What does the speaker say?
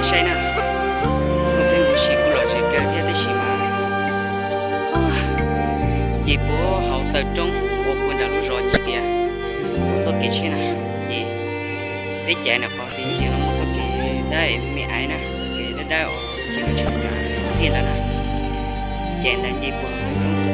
Saib na, ua peb mus sim kuj lom zem kawg thiab tab sis mas nce puag hauv taw roob ua puag nram lub zos ces tias mus txoj kev tsheb na, ces peb cav ntawm qhov tias ib ntsis no mus txoj kev dawb me aiv na, txoj kev dawb dawb uas tsis muaj tsheb nyob tiaj ntawd na, ces ntawd nce puag hauv taw roob